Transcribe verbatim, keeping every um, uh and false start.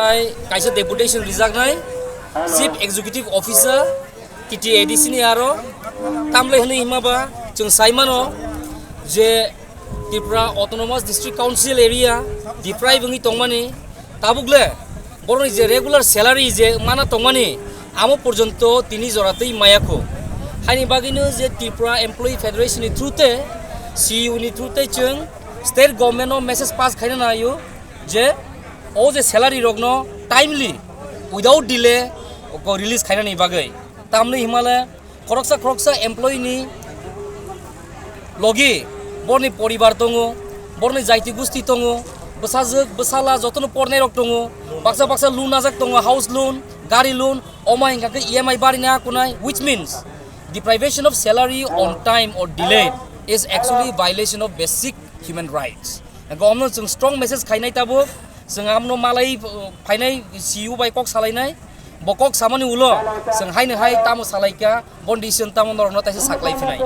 Hai kaisa deputation rijaknai Chief Executive Officer T T A D C ni aro tamle hwnwi hima ba chwng sai mano je Tripura Autonomous District Council area deprive wngwi tongmani tabukle borokni je regular salary je mana tongmani amo porjonto tini jora twi maya kho. Haini bagwino je Tripura Employee Federation ni through te C E O ni through te chwng state government o message pass khaina naio je o je salary rokno timely without delay ko release khainani bagwi. Tamni himale khoroksa khoroksa employee ni logi borni poribar tongo, borni jaiti gusti tongo, bwsajwk bwsala jotono pornai rok tongo, baksa baksa loan najak tongo, house loan, gari loan, oma hingka khe E M I barina kunai, which means deprivation of salary on time or delayed is actually violation of basic human rights. Gomno chwng strong message khainai tabuk, chwng amno malai uh, phainai C E O bai kok salainai, bo kok samani ulo chwng haino hai tamo salaika, bon decision tamo norokno taisa saklai phinai.